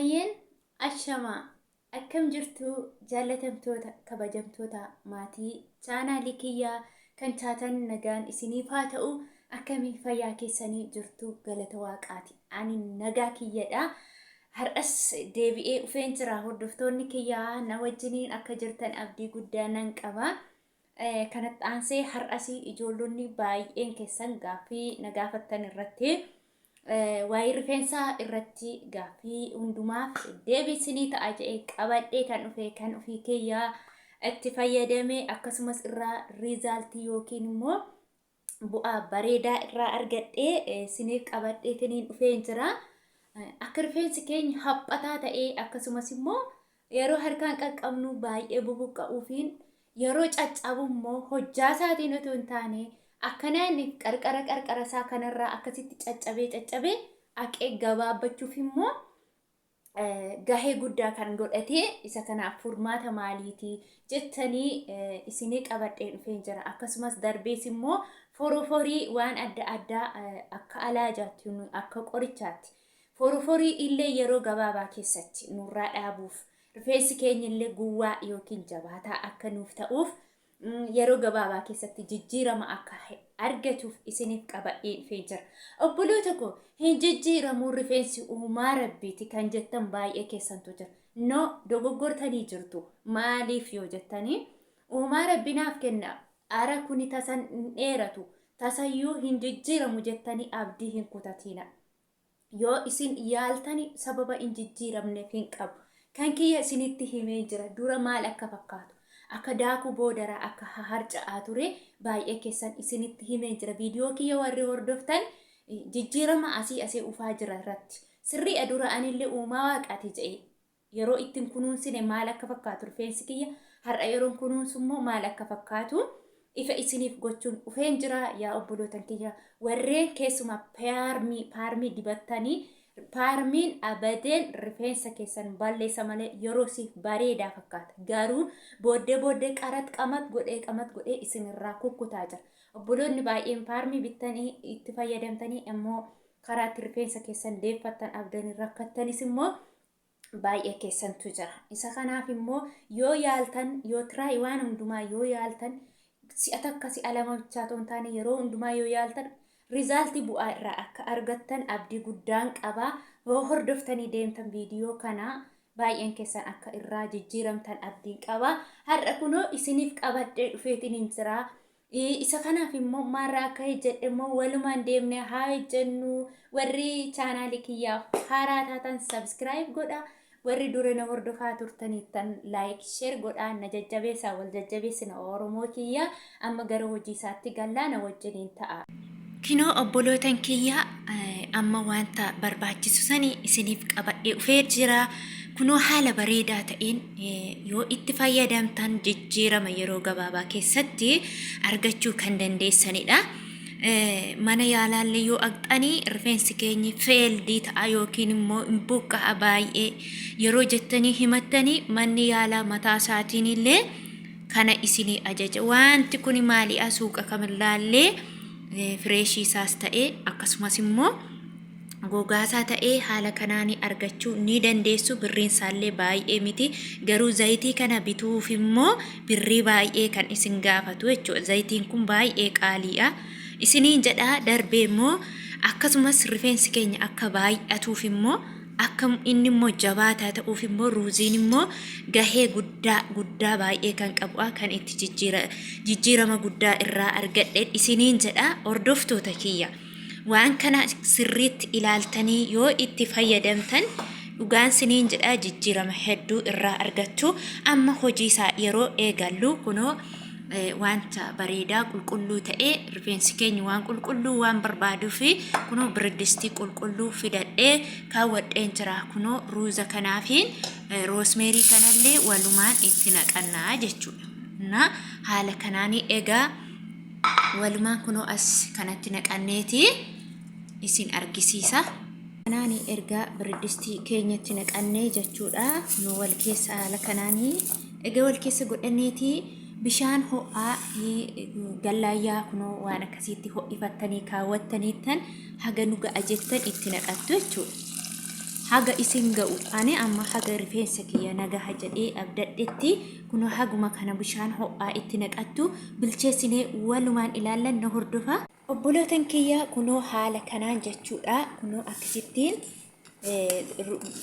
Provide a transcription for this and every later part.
Hayyeen ashamaa akkam jirtu jaallatamtoota kabajamtoota maatii chaanaalii kiyyaa kan taatan nagaan isiniif haa ta'u akkamii fayyaa keessanii jirtu galata waaqaati ani nagaa kiyyadha har'as deebi'ee dhufeen jira hordoftoonni kiyyaa na wajjiniin akka jirtan abdii guddaa nan qaba kanatti aansee har'as ijoollonni baay'een keessan gaaffii na gaafattan irratti Waa'ee rifeensaa irratti gaaffii hundumaaf deebii isinii ta'a jedhee qabadhee kan dhufe kan ofii kiyyaa itti fayyadame akkasumas irraa riizaaltii yookiin immoo bu'aa bareedaa irraa argadhee isiniif qabadheetiniin dhufeen jira. Akka rifeensi keenya haphataa ta'ee akkasumas immoo Yeroo harkaan qaqqabnu baay'ee bubuqqa'uufiin yeroo caccabu immoo hojjaa isaatiin otoo hin taane akkana inni qarqara qarqara isaa kanarraa akkasitti caccabee caccabee haqee gabaabbachuuf immoo gahee guddaa kan godhate isa kanaaf furmaata maaliiti jettanii isinii qabadhee dhufeen jira. Akkasumas darbees immoo foroforii waan adda addaa akka alaajaatti akka qorichaatti Foroforii illee yeroo gabaabaa keessatti nurraa dhaabuuf, rifeensi keenya illee guwwaa yookiin jabaataa akka nuuf ta'uuf, yeroo gabaabaa keessatti jijjiirama akka argatuuf isiniif qabadhee dhufee jira. Obboloota koo hin jijjiiramuu rifeensi uumaa rabbiiti kan jettan baay'ee keessantu jira. No dogoggortanii jirtu. Maaliif yoo jettanii uumaa rabbi naaf kenna ara kuni tasan hin dheeratu tasayyuu hin jijjiiramu jettanii abdii hin kutatiina. Yoo isin yaaltani sababa hin jijjiiramneef hin qabu. Kan kiyya isinitti himee jira. Dura maal akka fakkaatu. Akka daakuu boodaraa akka haharca'aa ture baay'ee keessan isinitti himee jira. Viidiyoo kiyya warri hordoftan jijjiirama asii asii ufaa jira irratti. Sirriidha dura anillee uumaa waaqaati jedhee Yeroo itti hin kunuunsine maal akka fakkaatu rifeensi kiyya har'a yeroon kunuunsu immoo maal akka fakkaatu ifa isiniif gochuun dhufeen jira yaa obbolootan kiyya warreen keessumaa paarmii paarmii dibattanii paarmiin abadeen rifeensa keessan balleessa malee yeroo siif bareedaa fakkaata garuu booddee booddee qarat qamat godhee qamat godhee isinirraa kukkutaa jira obboloonni baay'een paarmii bittanii itti fayyadamtanii immoo karaa itti rifeensa keessan deeffattan abdanii rakkattanis immoo baay'ee keessantu jira. Isa kanaaf immoo yoo yaaltan yoo tiraay waan hundumaa yoo yaaltan si'a takka si'a lama bichaa otoo hin taane yeroo hundumaa yoo yaaltan rizaaltii bu'aa irraa akka argattan abdii guddaan qaba. Yoo hordoftanii deemtan viidiyoo kana baay'een keessan akka irraa jijjiiramtan abdiin qaba. Har'a kunoo isiniif qabadhee dhufeetiin hin jira. Isa kanaaf immoo maarraa akka hojjedhe immoo walumaan deemnee haa hojjennu. Warri chaanaalii kiyyaaf haaraa taatan subscribe godha. Warri dura na hordofaa turtaniittan like share godhaa na jajjabeessaa wal jajjabeessina Oromoo kiyya amma gara hojii isaatti gallaa na wajjiniin ta'a. Kinoo obbolootan kiyya amma wanta barbaachisu sani isiniif qabadhee dhufee jira. Kunoo haala bareedaa ta'een yoo itti fayyadamtan jijjiirama yeroo gabaabaa keessatti argachuu kan dandeessanidha. Mana yaalaallee yoo aqxanii rifeensi keenyi feeldii ta'a yookiin immoo hin buqqa'a baay'ee yeroo jettanii himattanii manni yaalaa mataa isaatiin illee kana isinii ajaja. Wanti kun maali'a suuqa kamirraallee fireeshii isaas ta'ee akkasumas immoo gogaasaa ta'ee haala kanaan argachuu ni dandeessu. Birriin isaallee baay'ee miti. Garuu zayitii kana bituuf immoo birrii baay'ee kan isin gaafatu jechuudha. Zayitiin kun baay'ee qaaliidha. Isiniin jedha darbee immoo akkasumas rifeensi keenya akka baay'atuuf immoo akka inni immoo jabaataa ta'uuf immoo ruuziin immoo gahee guddaa guddaa baay'ee kan qabu kan itti jijjiirama guddaa irraa argadhe isiniin jedha hordoftoota kiyya. Waan kana sirriitti ilaaltanii yoo itti fayyadamtan dhugaan siniin jedha jijjiirama hedduu irraa argattu. Amma hojii isaa yeroo eegallu kunoo wanta bareedaa qulqulluu ta'e rifeensi keenya waan qulqulluu waan barbaaduuf kunoo biridistii qulqulluu fidadhee kaawwadheen jira. Kunoo ruuza kanaafi roosmeerii kanallee walumaan itti naqannaa jechuudha. Na haala kanaan egaa walumaan kunoo as kanatti naqanneeti isin argisiisa. Kanaani ergaa biridistii keenyatti naqannee jechuudha. Nu wal keessa haala kanaani egaa wal keessa godhanneeti bishaan ho'aa gallaayyaa kunoo waan akkasiitti ho'ifattanii kaawwattaniittan haga nu ga'a jettan itti naqattu jechuudha. Haga isin ga'u ani amma haga rifeensa kiyya nagaha jedhee abdadhetti kunoo haguma kana bishaan ho'aa itti naqattu bilcheessinee walumaan ilaallan na hordofa. Obbolootan kiyya kunoo haala kanaan jechuudha kunoo akkasittiin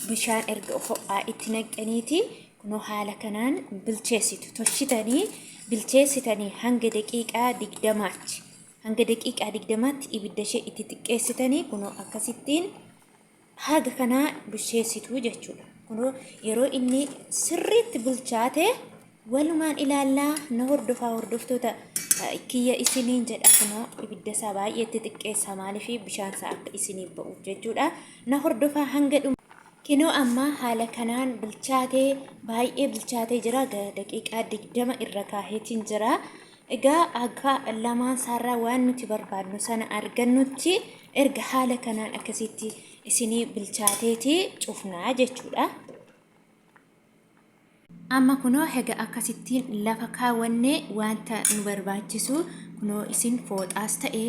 bishaan erga ho'aa itti naqxaniiti kunoo haala kanaan bilcheessitu tolchitanii bilcheessitanii hanga daqiiqaa 20tti hanga daqiiqaa 20tti ibidda ishee itti xiqqeessitanii kunoo akkasittiin haga kanaa bilcheessitu jechuudha. Kunoo yeroo inni sirriitti bilchaate walumaan ilaallaa na hordofaa hordoftoota kiyya isiniin jedha kunoo ibidda isaa baay'ee itti xiqqeessa maaliif bishaan isaa akka isiniif ba'uuf jechuudha. Na hordofaa hanga dhuma. Kinoo amma haala kanaan bilchaatee baay'ee bilchaatee jira daqiiqaa 20 irra kaaheetiin jira. Egaa akka lamaan isaarraa waan nuti barbaadnu sana argannutti erga haala kanaan akkasitti isinii bilchaateeti cufnaa jechuudha. Amma kunoo hega akkasittiin lafa kaawwanne wanta nu barbaachisu kunoo isin fooxaas ta'e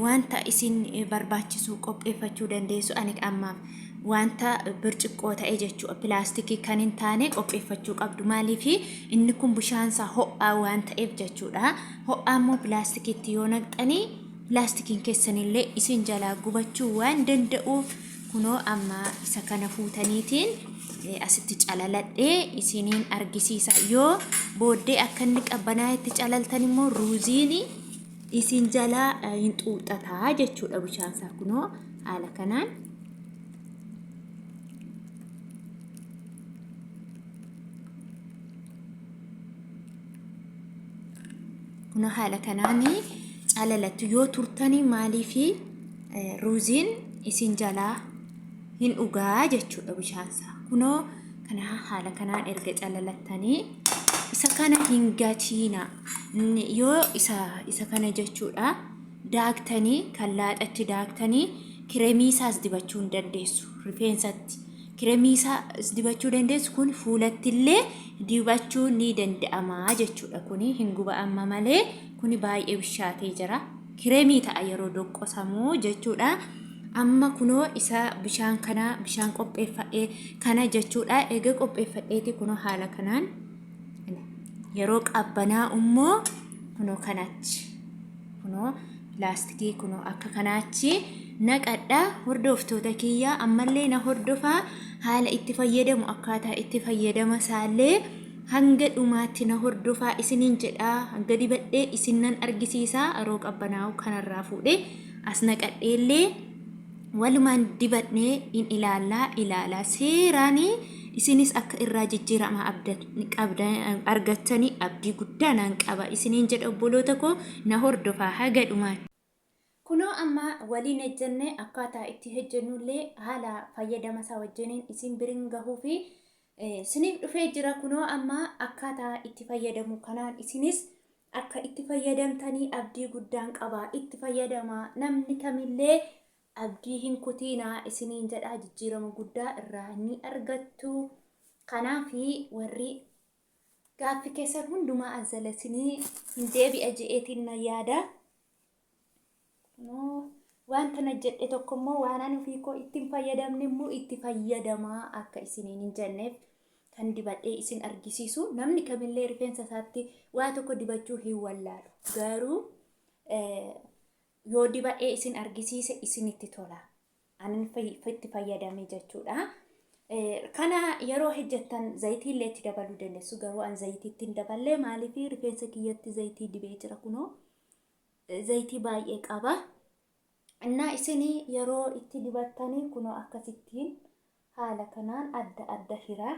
wanta isin barbaachisu qopheeffachuu dandeessu ani ammaaf wanta birciqqoo ta'e jechuudha pilaastikii kan hin taane qopheeffachuu qabdu maaliif inni kun bishaansaa ho'aa waan ta'eef jechuudha ho'aa immoo pilaastikiitti yoo naqxanii pilaastikiin keessanillee isin jalaa gubachuu waan danda'uuf kunoo amma isa kana fuutaniitiin asitti calaladhee isiniin argisiisa yoo booddee akka inni qabbanaa'etti calaltan immoo ruuziin isin jalaa hin xuuxataa jechuudha bishaansaa kunoo haala kanaan. Kunoo haala kanaan calalattu yoo turtanii maaliifi ruuziin isin jalaa hin dhugaa jechuudha bishaansaa. Kunoo kana haala kanaan erga calalattanii isa kana hin gatiina. Yoo isa kana jechuudha daaktanii kan laaxatti daaktanii kireemii isaas dibachuu hin dandeessu rifeensatti. Kireemii isaas dibachuu dandeessu kun fuulattillee dibachuu ni danda'ama jechuudha. Kuni hin guba amma malee kuni baay'ee bishaatee jira. Kireemii ta'a yeroo doqqosamu jechuudha. Amma kunoo isa bishaan kana bishaan qopheeffadhe kana jechuudha. Eega qopheeffadheeti kunoo haala kanaan yeroo qabbanaa immoo kunoo kanatti kunoo pilaastikii kunoo akka kanaachi naqadha hordoftoota kiyya ammallee na hordofaa haala itti fayyadamu akkaataa itti fayyadama isaallee hanga dhumaatti na hordofaa isiniin jedha hanga dibadhee isin nan argisiisa yeroo qabbanaa'u kanarraa fuudhee as naqadheellee walumaan dibadhee in ilaallaa ilaalaa seeraanii isinis akka irraa jijjiirama argattanii abdii guddaa naan qaba isiniin jedha obboloota koo na hordofaa haga dhumaatti. Kunoo amma waliin hejjenne akkaataa itti hejjennullee haala fayyadama isaa wajjiniin isin birin gahuu fi isiniif dhufee jira kunoo amma akkaataa itti fayyadamu kanaan isinis akka itti fayyadamtanii abdii guddaan qaba itti fayyadamaa namni kamillee abdii hin kutiinaa isiniin jedha jijjiirama guddaa irraa ni argattu kanaaf warri gaaffi keessan hundumaa azzala isinii hin deebi'a je'eetiin na yaada. Wanta na jedhe tokko immoo waan ani ofii koo itti hin fayyadamne immoo itti fayyadamaa akka isiniin hin jenneef kan dibadhee isin argisiisu namni kamillee rifeensa isaatti waa tokko dibachuu hin wallaalu garuu yoo dibadhee isin argisiise isinitti tola. Anin itti fayyadame jechuudha. Kana yeroo hojjettan zayitii illee itti dabaluu dandeessu. Garuu an zayitii itti hin daballee maaliif rifeensa kiyyatti zayitii dibee jira kunoo. Zayitii baay'ee qaba. Innaa isin yeroo itti dibattanii kunoo akkasittiin haala kanaan adda adda hiraa.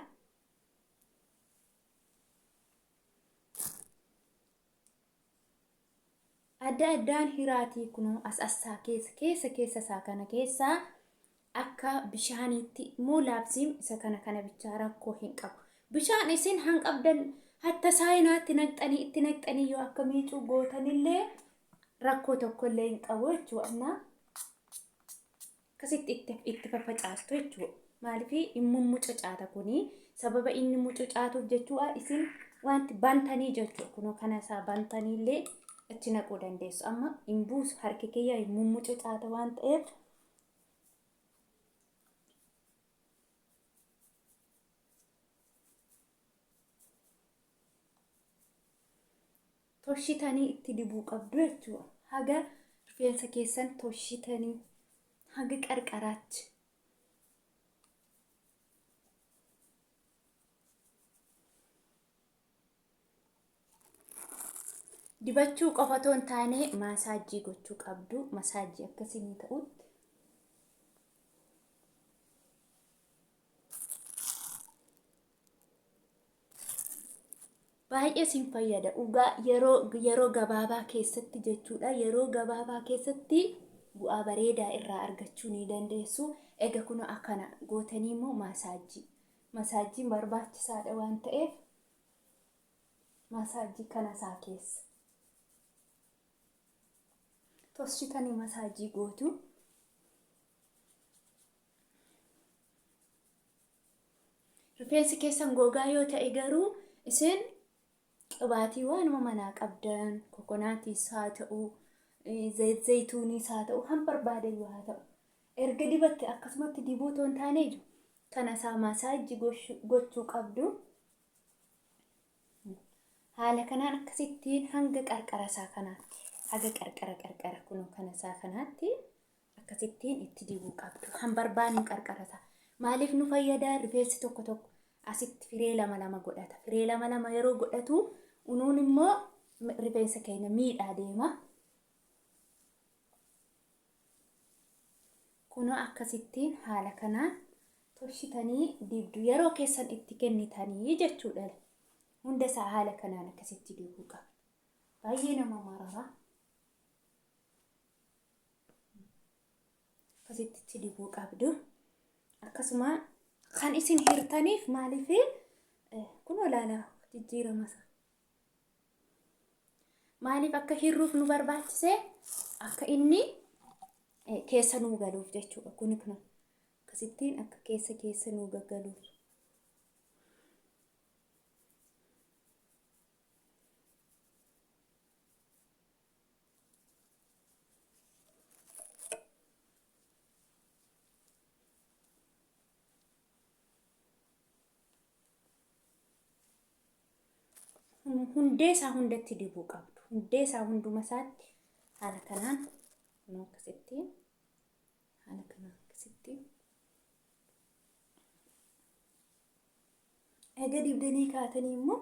Adda addaan hiraatii kunoo as assaa keessa keessa keessa isaa kana keessaa akka bishaaniitti immoo laabsiin isa kana kana bichaa rakkoo hin qabu. Bishaan isin hanqabdan hatta saayinaatti naqxanii itti naqxanii yoo akka miicuu gootanillee rakkoo tokkollee hin qabu jechuudha. Akkasitti itti faffacaastu jechuudha. Maaliif hin mummucucaata kuni sababa inni mucucaatuuf jechuudha isin wanti bantanii jechuudha. Kunoo kana isaa bantaniillee itti naquu dandeessu. Amma hin buusu harki kiyya hin mummucucaata waan ta'eef. Toshitanii itti dibuu qabdu jechuudha. Haga rifeensa keessan toshitanii haga qarqaraatti. Dibachuu qofa otoo hin taane maasaajii gochuu qabdu. Masaajii akkasinii ta'utti. Baay'ee sin fayyada dhugaa yeroo yeroo gabaabaa keessatti jechuudha. Yeroo gabaabaa keessatti bu'aa bareedaa irraa argachuu ni dandeessu. Egaa kun akkana gootanii immoo maasaajii. Masaajjiin barbaachisaadha waan ta'eef masaajii kana isaa keessa toschitanii masaajii gootu. Rifeensi keessan gogaa yoo ta'e garuu isin qibaatii waanuma manaa qabdan kokonaatiis haa ta'u zayituuniis haa ta'u han barbaadan yoo haa ta'u erga dibatte akkasumatti dibuu otoo hin taane iju kana isaa maasaajii gochuu qabdu. Haala kanaan akkasittiin hanga qarqara isaa kanaatti haga qarqara qarqara kunoo kana isaa kanaatti akkasittiin itti dibuu qabdu. Kan barbaannu qarqara isaa. Maaliif nu fayyada? Rifeensi tokko tokko asitti firee lama lama godhata. Firee lama lama yeroo godhatu unuun immoo rifeensa keenya miidhaa deema. Kunoo akkasittiin haala kanaan toshitanii dibdu yeroo keessan itti kennitanii jechuudha. Hunda isaa haala kanaan akkasitti dibuu qabna. Baay'ee nama marara. Akkasitti itti dibuu qabdu. Akkasuma kan isin hirtaniif maaliif kun olaanaa jijjiirama isaa. Maaliif akka hirruuf nu barbaachise akka inni keessa nuu galuuf jechuudha. Kuni kun akkasittiin akka keessa keessa nuu gaggaluuf. Hundee isaa hundatti dibuu qabdu. Hundee isaa hunduma isaatti haala kanaan kunoo akkasitti haala kanaan akkasitti eega dibdanii kaatanii immoo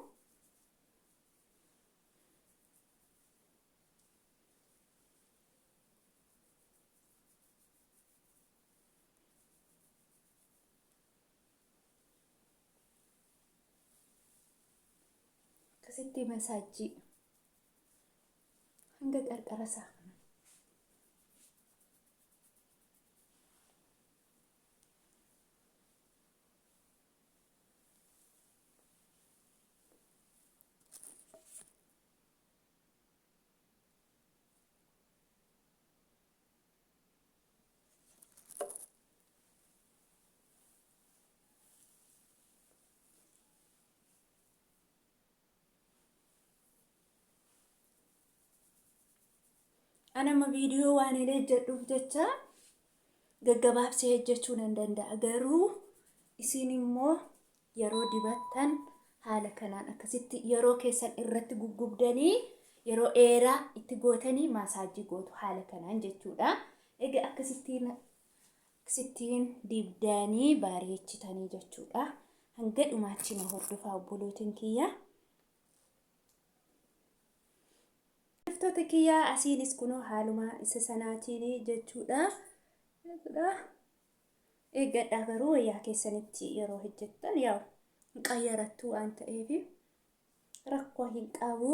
akkasitti masaajii hanga qarqara isaa kana. Anama viidiyoo waan hin hojjedhuuf jecha gaggabaabsee hojjechuu nan danda'a. Garuu isin immoo yeroo dibattan haala kanaan akkasitti yeroo keessan irratti guggubdanii yeroo dheeraa itti gootanii maasaajii gootu haala kanaan jechuudha. Egaa akkasittiin akkasittiin dibdanii bareechitanii jechuudha. Hanga dhumaatti na hordofaa obbolootiin kiyya. Hordoftoota kiyyaa asiinis kunoo haaluma isa sanaatiin jechuudha. Eeggadhaa garuu wayyaa keessanitti yeroo hojjettan yaa'u hin qayyarattu waan ta'eef rakkoo hin qabu.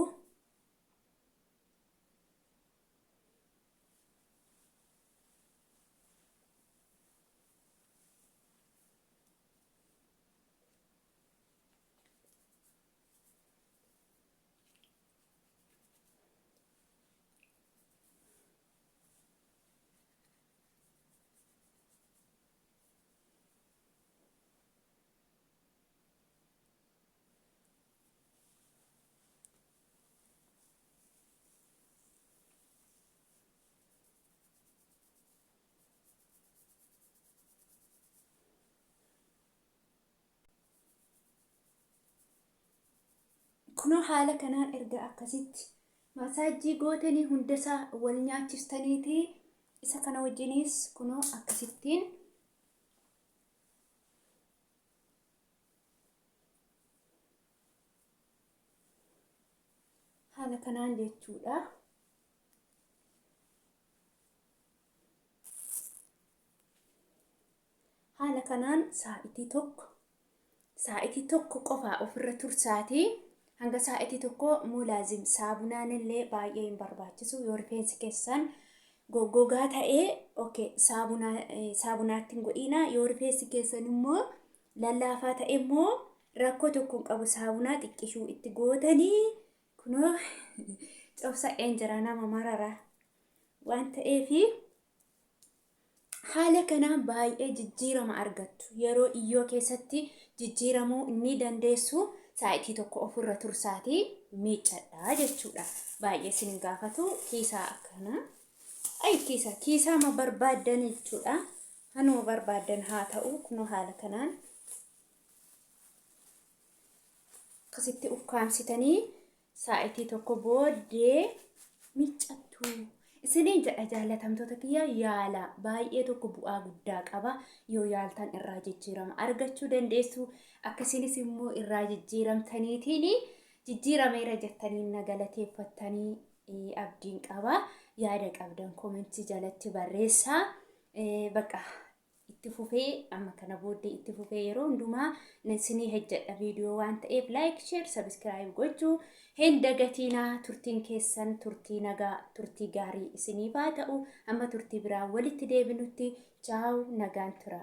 Kunoo haala kanaan erga akkasitti Masaajii gootanii hundasaa wal nyaachistaniiti isa kana wajjinis kunoo akkasittiin haala kanaan jechuudha. Haala kanaan saa'itii tokko saa'itii tokko qofaa ofirra tursaatii hanga saa'itii tokko mulaazim saabunaan illee baay'ee hin barbaachisu yoo rifeensi keessan goggogaa ta'ee okay saabunaa saabunaatti hin godhiina yoo rifeensi keessan immoo lallaafaa ta'e immoo rakkoo tokko hin qabu saabunaa xiqqishuu itti gootanii kunoo cobsa'een jira nama marara waan ta'eefi Haala kanaan baay'ee jijjiirama argattu. Yeroo iyyoo keessatti jijjiiramuu ni dandeessu. Saa'itii tokko ofirra tursaatii miiccadhaa jechuudha. Baay'ee isin hin gaafatu. Kiisaa akkana. Ay kiisaa kiisaa ma barbaaddan jechuudha. Hanuma barbaaddan haa ta'u kunoo haala kanaan akkasitti ukkaamsitanii saa'itii tokko booddee miiccattu. Isiniin jedha jaallatamtoota kiyya yaala baay'ee tokko bu'aa guddaa qaba. Yoo yaaltan irraa jijjiirama argachuu dandeessu. Akkasinis immoo irraa jijjiiramtaniitiin jijjiirameera jettanii na galateeffattanii abdiin qaba. Yaada qabdan komentii jalatti barreessaa. Bakka itti fufee amma kana booddee itti fufee yeroo hundumaa isinii hojjedha viidiyoo waan ta'eef like share subscribe gochuu hin dagatiinaa turtiin keessan turtii nagaa turtii gaarii isiniif haa ta'u amma turtii biraa walitti deebinutti chaawu nagaan tura.